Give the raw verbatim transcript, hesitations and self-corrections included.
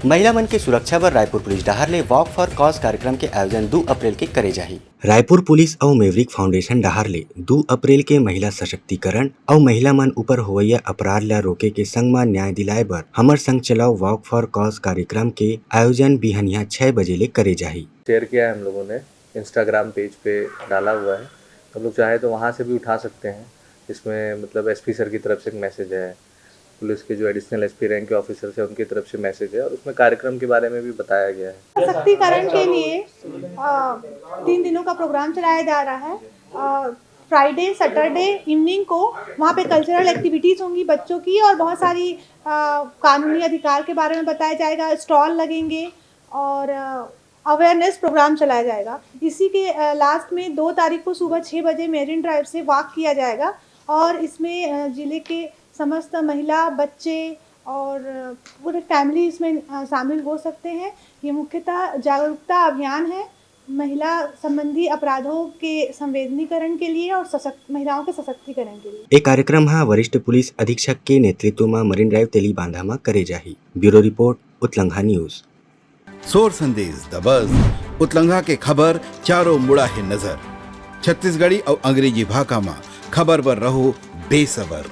महिला मन के सुरक्षा बर रायपुर पुलिस डहार ले Walk for Cause कार्यक्रम के आयोजन दू अप्रैल के करे जाही। रायपुर पुलिस अउ Maverick Foundation डहार ले दू अप्रैल के महिला सशक्तिकरण अउ महिला मन ऊपर होवइया अपराध ला रोके के संग म न्याय दिलाए बर हमर संग चलव Walk for Cause कार्यक्रम के आयोजन बिहनिया छह बजे ले करे जाही। शेयर किया है हम लोगों ने, इंस्टाग्राम पेज पे डाला हुआ है। हम लोग चाहे तो वहाँ से भी उठा सकते हैं। इसमें मतलब एसपी सर की तरफ से एक मैसेज है, पुलिस के जो एडिशनल एसपी रैंक के ऑफिसर्स हैं उनकी तरफ से मैसेज है और उसमें कार्यक्रम के बारे में भी बताया गया है। सशक्तिकरण के लिए अ, तीन दिनों का प्रोग्राम चलाया जा रहा है। फ्राइडे सैटरडे इवनिंग को वहाँ पे कल्चरल एक्टिविटीज़ होंगी बच्चों की और बहुत सारी अ, कानूनी अधिकार के बारे में बताया जाएगा, स्टॉल लगेंगे और अवेयरनेस प्रोग्राम चलाया जाएगा। इसी के लास्ट में दो तारीख को सुबह छः बजे मेरिन ड्राइव से वॉक किया जाएगा और इसमें अ, जिले के समस्त महिला, बच्चे और अ, पूरे फैमिली इसमें अ, शामिल हो सकते हैं। ये मुख्यतः जागरूकता अभियान है महिला संबंधी अपराधों के संवेदनीकरण के लिए और सशक्त महिलाओं के सशक्तिकरण के लिए। ए कार्यक्रम ह वरिष्ठ पुलिस अधीक्षक के नेतृत्व म मरीन ड्राइव तेली बांधा म करे जाही। Bureau report, Utlangha news. Sor Sandesh दबस, उतलंघा के खबर चारों मुड़ा हे नजर। छत्तीसगढ़ी अउ अंग्रेजी भाखा म खबर बर रहो बेसबर।